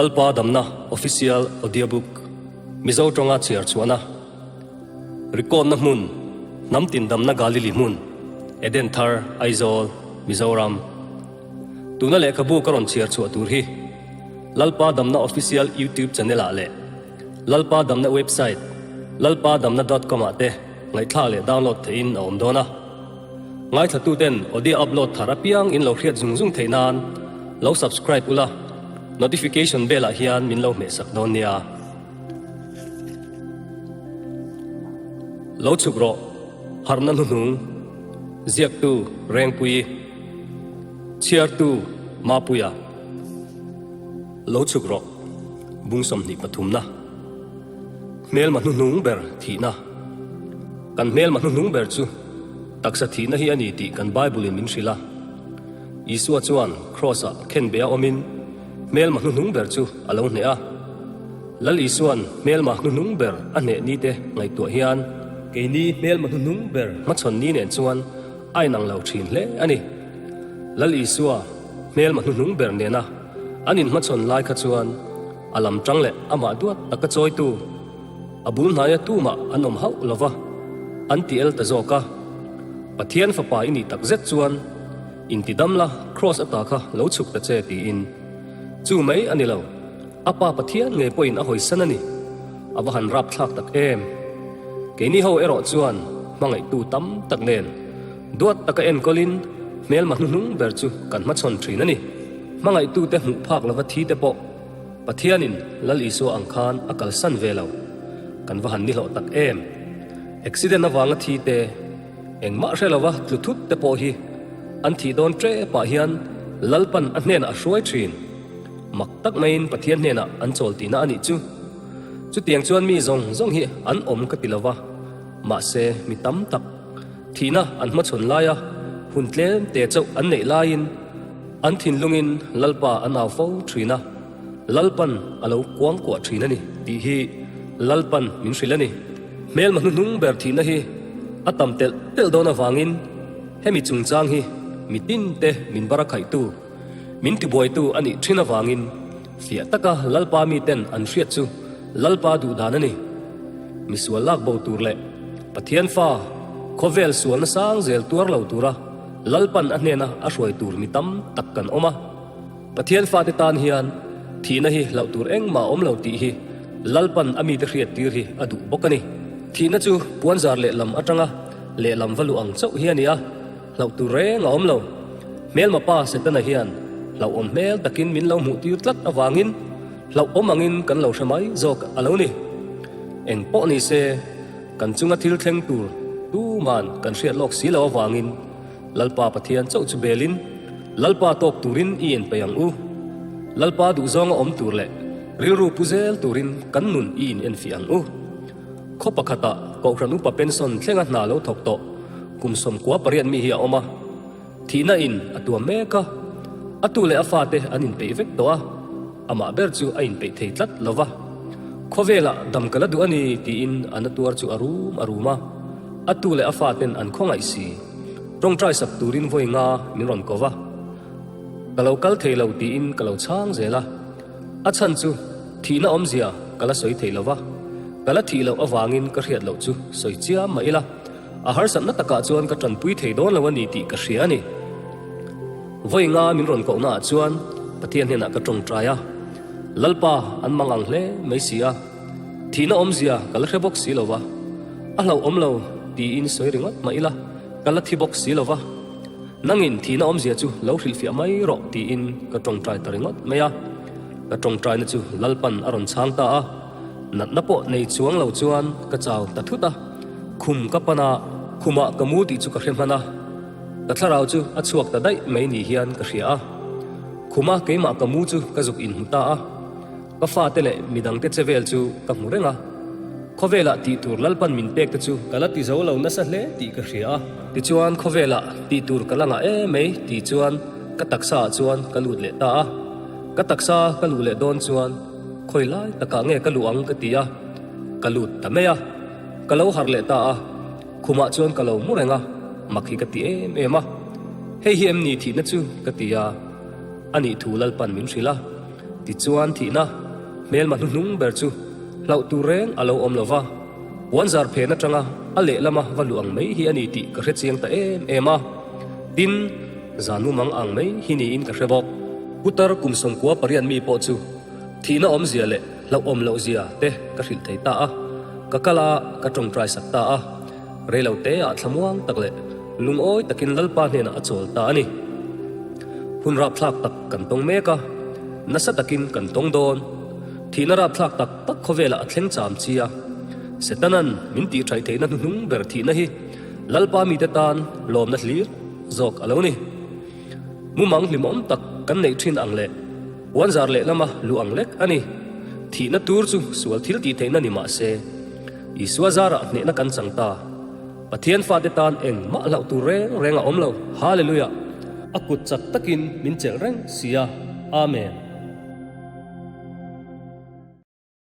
Lalpa Damna Official Audiobook Mizo tawnga chhiar chhuahna Record-na hmun Hnam tin damna Galili hmun Eden Thar Aizawl Mizoram Tuna lehkhabu ka rawn chhiar chhuah tur hi Lalpa Damna Official YouTube channel ah leh Lalpa Damna website lalpadamna dot com ah te ngaihthlak leh download theihin a awm dawn a. Ngaithlatuten audio upload thar apiang in lo hriat zung zung theih nan lo subscribe ula, notification bell ah hian min lo hmehsak dawn nia. Lo chhuk rawh, harhna hnuhnung, ziaktu Rengpuii, chhiartu Mapuia. Lo chhuk rawh, bung 23 na. Hmelma hnuhnung ber thihna. Kan hmelma hnuhnung ber chu taksa thihna hi a ni tih kan Bible-in min hrilh a. Isua chuan Kraws-ah khenbeh a awmin hmelma hnuhnung ber chu a lo hneh a. Lal Isua'n hmelma hnuhnung ber a hneh ni te ngaihtuah hian keini hmelma hnuhnung ber hmachhawn ni nen chuan a inang lo thin hle a ni. Lal Isua hmelma hnuhnung ber nena an inhmachhawn lai kha chuan A lam tang leh amah duat taka chawitu, a bul hnaia tumah an awm hauh lo va, an ti el ta zawk a. Pathian fapa i nih tak zet chuan inti dam la, Kraws ata kha lo chhuk ta che tiin. Chu mai a ni lo, a pa Pathian ngei pawhin a hawisan a ni. A va han rapthlak tak em! Keini ho erawh chuan hmangaihtu tam tak nen duat taka enkawlin hmelma hnuhnung ber chu kan hmachhawn thin a ni. Hmangaihtute hmuh phak lova thi te pawh Pathianin Lal Isua ang khan a kalsan ve lo. Kan va han nihlawh tak em! Accident avanga thi te, engmah hre lova tlu thut te pawh hi an thih dawn tep ah hian Lalpan a hnenah a hruai thin. Mak tak maiin Pathian hnenah an chawl tihna a nih chu. Chutiang chuan mi zawng zawng hi an awm ka ti lova, mahse mi tam tak thihna an hmachhawn laia hun tlem te chauh an neih laiin, An thinlungin Lalpa an au fo thin a, Lalpan a lo kuangkuah thin a ni tih hi Lalpan min hrilh a ni. Hmelma hnuhnung ber thihna hi a tam telh telh dawn avangin hemi chungchang hi mi tinte min bar a khaihtu, min tibuaitu a nih thin avangin fiah taka Lalpa miten an hriat chu Lalpa duhdan a ni. Misual lak bo tur leh Pathian fa khawvel sualna sang zel tuar lo tura Lalpan a hnena a hruai tur mi tam tak kan awm a. Pathian fate tan hian thihna hi hlauh tur engmah a awm lo tih hi Lalpan a mite hriat tir hi a duh bawk a ni. Thihna chu puanzar lehlam atanga lehlam va luh ang chauh hi a ni a, hlauh tur reng a awm lo. Hmelma pa Setana hian hlauhawm hmel takin min lo hmuh tir tlat avangin hlauhawm angin kan lo hre mai zawk a lo ni. Eng pawh ni se. Kan chunga thil thleng tur tuman kan hriat lawk si lo avangin Lalpa Pathian chauh chu belin Lalpa tawk turin i inpeih ang u. Lalpa duhzawnga awm tur leh rilru pu zel turin kan nun i inenfiah ang u. Khaw pakhatah Kohhran Upa pension thlenga hna lo thawk tawh kum 98 mi hi a awm a. Thihna in a tuam mek a, a tu leh a fate an inpeih vek tawh a, amah ber chu a inpeih thei tlat lo va. Khawvelah dam ka la duh a ni tiin a na tuar chu a rum a rum a, a tu leh a faten an khawngaih si. Tawngtai sak turin vawi nga min rawn ko va, ka lo kal thei lo tiin ka lo chhang zel a, a chhan chu thihna awmzia ka la sawi thei lo va, ka la thih loh avangin ka hriat loh chu sawi chiam mah ila. A harsatna takah chuan ka tanpui thei dawn lo a ni tih ka hria a ni. Vawi nga min rawn kohnaah chuan Pathian hnenah ka tawngtai a, Lalpa an mang ang hle mai si a, thihna awmzia ka la hre bawk si lo va, a hlauhawm lo tiin sawi ringawt mah ila ka la thi bawk si lo va, nangin thihna awmzia chu lo hrilhfiah mai rawh tiin ka tawngtai ta ringawt mai a. Ka tawngtaina chu Lalpan a rawn chhang ta a. Natna pawh nei chuang lo chuan ka chau ta thut a, khum ka pan a, khumah ka mu tih chu ka hre hman a, ka thlarau chu a chhuak ta daih mai ni hian ka hria a. Khuma keimah ka mu chu ka zuk inhmu ta a, ka fate leh midangte che vel chu ka hmu reng a, khawvelah tih tur Lalpan min pek te chu ka la ti zo lo nasa hle tih ka hria a. Tichuan khawvelah tih tur ka la ngah em mai tih chuan ka taksa ah chuan ka lut leh ta a, ka taksa ka luh leh dawn chuan, Khawi lai takah nge ka luh ang ka ti a, ka lut ta mai a, ka lo harh leh ta a, khumah chuan ka lo mu reng a, mak hi ka ti em em a, hei hi em ni thihna chu ka ti a, a nih thu Lalpan min hrilh a. Tichuan thihna hmelma hnuhnung ber chu hlauh tur reng a lo awm lo va, puanzar phen atanga a lehlama va luh ang mai hi a ni tih ka hre chiang ta em em a. Tin, zan mumang ang mai hi niin ka hre bawk. Putar kum 98 mi pawh chu thihna awmzia leh hlauhawm loh zia te ka hrilh thei ta a, ka kal a, ka tawngtai sak ta a. Reilo te ah thlamuang tak leh lungawi takin Lalpa hnenah a chawl ta a ni. Hun rapthlak tak kan tawng mek a, nasa takin kan tawng dawn. Thihna rapthlak tak tak khawvelah a thleng cham chi a. Setanan min tihṭhaih theihna hnuhnung ber thihna hi Lalpa mite tan lawmna hlir zawk a lo ni. Mumang hlimawm tak kan neih ṭhin ang leh puanzar lehlama luh ang lek a ni. Thihna tur chu sual thil tih theihna ni mah se, Isua zarah hnehna kan chang ta. Pathian fate tan engmah hlauh tur reng reng a awm lo. Hallelujah! A kut chak takin min chelh reng si a. Amen.